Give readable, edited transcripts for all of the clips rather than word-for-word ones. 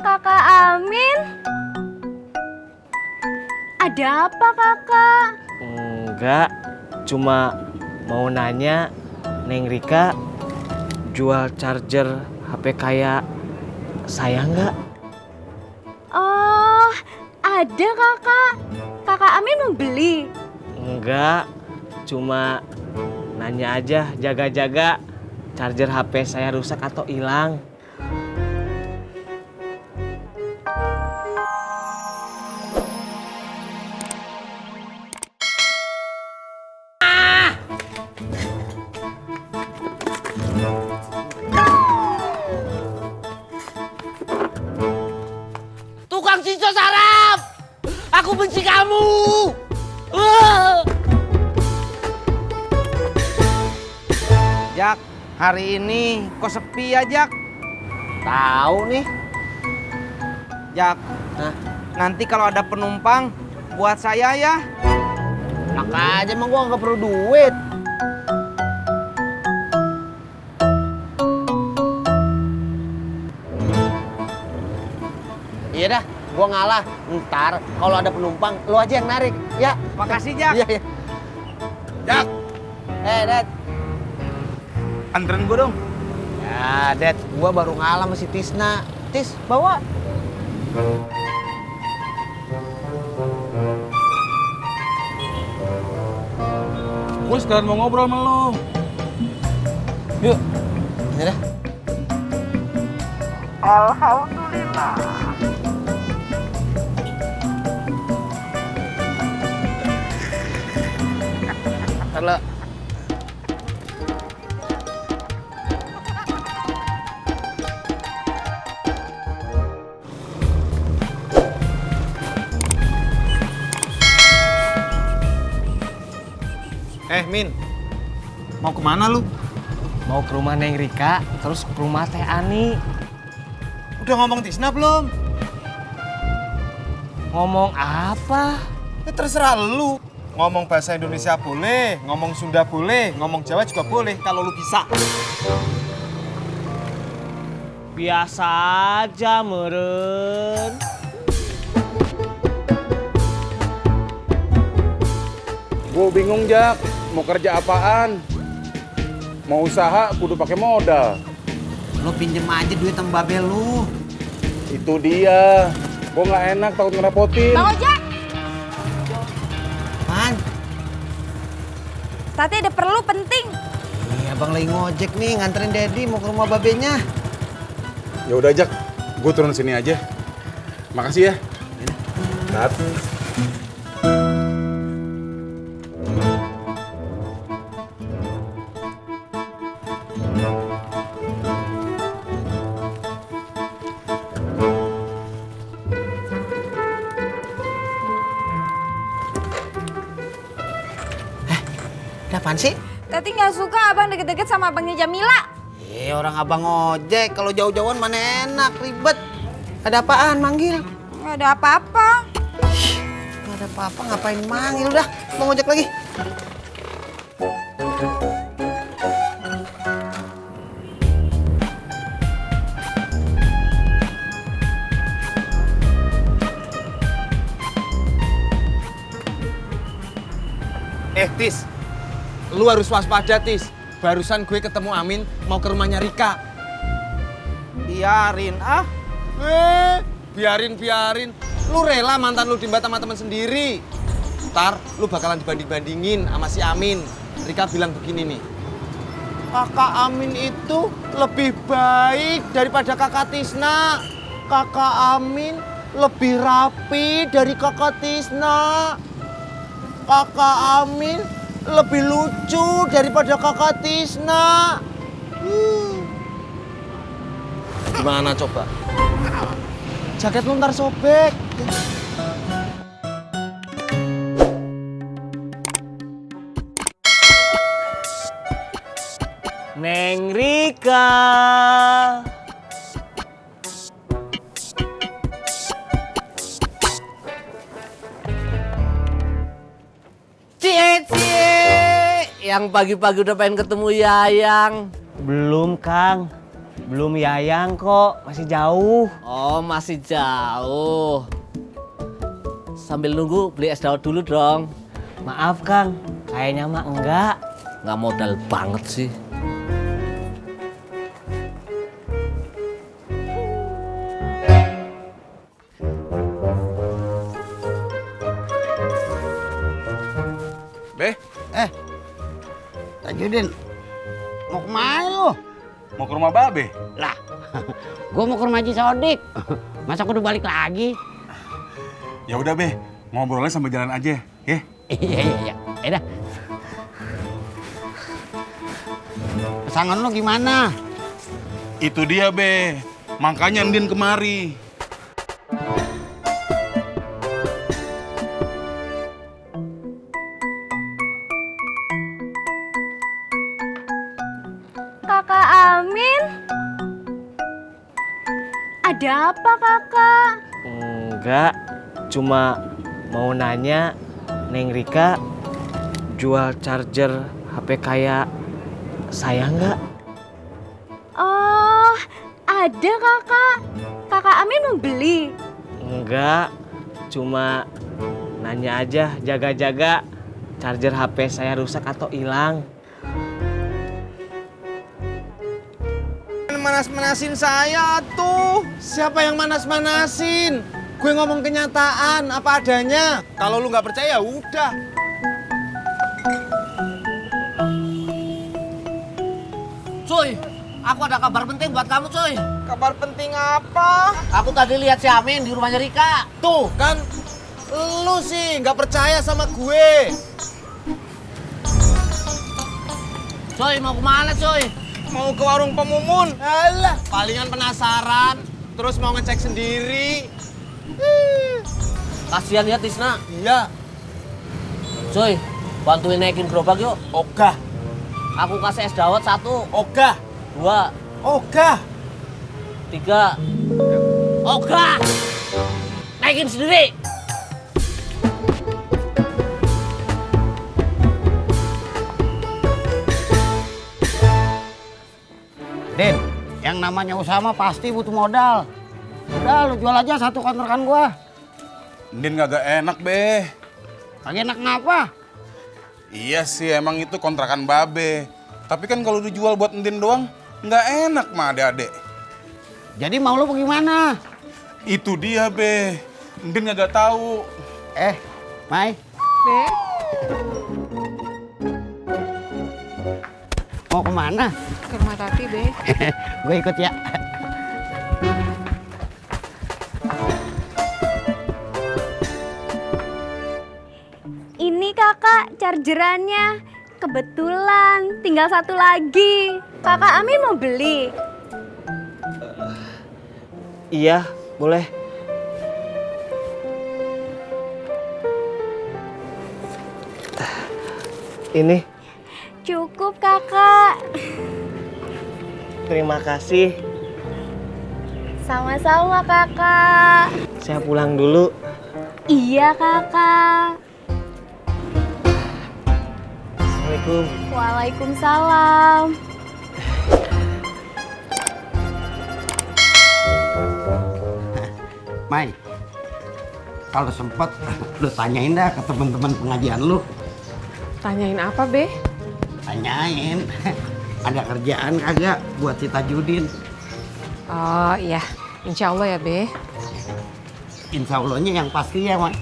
Kakak Amin. Ada apa, Kakak? Enggak, cuma mau nanya, Neng Rika jual charger HP kayak saya nggak? Oh, ada, Kakak. Kakak Amin mau beli. Enggak, cuma nanya aja, jaga-jaga charger HP saya rusak atau hilang. Tukang cincau sarap! Aku benci kamu! Jak, hari ini kok sepi ya, Jak? Tahu nih. Jak, nanti kalau ada penumpang, buat saya ya. Enak aja, emang gua nggak perlu duit. Iya dah, gua ngalah. Ntar kalau ada penumpang, lu aja yang narik, ya. Makasih, Jak. Iya, iya. Jak, Dad. anterin gue dong. Ya, Dad, gua baru ngalah sama si Tisna. Tis, bawa. Gue sekarang mau ngobrol sama lo. Yuk. Ya dah. Kalau Min, mau kemana lu? Mau ke rumah Neng Rika, terus ke rumah Teh Ani. Udah ngomong Tisna belum? Ngomong apa? Terserah lu. Ngomong bahasa Indonesia boleh, ngomong Sunda boleh, ngomong Jawa juga boleh kalau lu bisa. Biasa aja, meren. Gue bingung, Jak. Mau kerja apaan? Mau usaha kudu pakai modal. Lu pinjem aja duit sama babel lu. Itu dia. Gue nggak enak, takut ngerepotin. Bang Ojek, Man, Tati ada perlu penting. ini abang lagi ngojek nih, nganterin Dedi mau ke rumah babenya. Ya udah, Jak. Gue turun sini aja. Makasih ya. Tat. ada apaan sih? Tati nggak suka abang deket-deket sama abangnya Jamila. Orang abang ojek, kalau jauh-jauhan mana enak, ribet. Ada apaan manggil? Nggak ada apa-apa. Gak ada apa-apa, ngapain manggil? Udah, bang ojek lagi. Tis, lu harus waspada, Tis. Barusan gue ketemu Amin mau ke rumahnya Rika. Biarin, biarin. Lu rela mantan lu dimbat sama temen sendiri. Ntar lu bakalan dibanding-bandingin sama si Amin. Rika bilang begini nih. Kakak Amin itu lebih baik daripada kakak Tisna. Kakak Amin lebih rapi dari kakak Tisna. Kakak Amin lebih lucu daripada kakak Tisna. Gimana coba? Jaket lu ntar sobek. Neng Rika. Cie, yang pagi-pagi udah pengen ketemu Yayang. Belum, Kang. Belum Yayang kok, masih jauh. Oh, masih jauh. Sambil nunggu beli es dawet dulu dong. Maaf Kang, kayaknya mah enggak. Nggak modal banget sih. Be, Tajudin, mau kemana lu? mau ke rumah Babe? Lah, gue mau ke rumah Haji Sodik. Masa aku udah balik lagi? Ya udah Be, ngobrolnya sambil jalan aja, ya. Iya. Dah. Pesangon lu gimana? Itu dia Be, makanya Ndin kemari. Kakak Amin? Ada apa kakak? Enggak, cuma mau nanya Neng Rika jual charger HP kayak saya nggak? Oh, ada kakak. Kakak Amin mau beli. Enggak, cuma nanya aja jaga-jaga charger HP saya rusak atau hilang. Manas-manasin saya tuh. Siapa yang manas-manasin? Gue ngomong kenyataan apa adanya. Kalau lu nggak percaya udah. Cuy, aku ada kabar penting buat kamu, cuy. Kabar penting apa? Aku tadi lihat si Amin di rumahnya Rika. Tuh kan, lu sih nggak percaya sama gue. Cuy, mau kemana, cuy? Mau ke warung Pemumun. Alah, palingan penasaran. Terus mau ngecek sendiri. Kasihan ya Tisna. Iya. Cuy, bantuin naikin gerobak yuk. Ogah. Aku kasih es dawet 1, Ogah. 2, Ogah. 3. Ogah! Naikin sendiri. Din, yang namanya usaha mah pasti butuh modal. Udah, lu jual aja satu kontrakan gua. Ndin kagak enak Be. Kagak enak ngapa? Iya sih, emang itu kontrakan Babe. Tapi kan kalau dijual buat Ndin doang, nggak enak mah adek-adek. Jadi mau lu bagaimana? Itu dia Be, Ndin kagak tahu. Mai. Be? Mau kemana? Ke rumah Tati, Be. Gue ikut ya. Ini kakak chargerannya. Kebetulan tinggal 1 lagi. Kakak Amin mau beli. Iya, boleh. Ini, Cukup kakak. terima kasih. Sama-sama kakak. Saya pulang dulu. Iya kakak. Assalamualaikum. Waalaikumsalam. Mai. Kalau sempet lu tanyain dah ke teman-teman pengajian lu. Tanyain apa, Be? Tanyain. Ada kerjaan kagak buat si Tajudin? Oh iya, insya Allah ya, Be. Insya Allahnya yang pasti ya, Mai.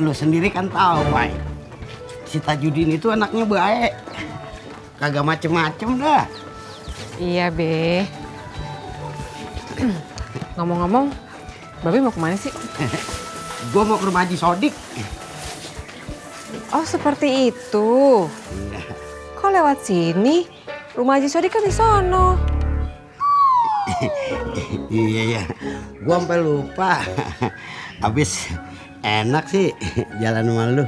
Lu sendiri kan tahu, Mai. Si Tajudin itu anaknya baik. Kagak macem-macem dah. Iya, Be. Ngomong-ngomong, Babe mau kemana sih? Gua mau ke rumah Haji Sodik. Oh, seperti itu. Kok lewat sini? Rumah Haji Sodik kan di sono. Iya ya, gua sampai lupa. Habis enak sih jalan sama lu.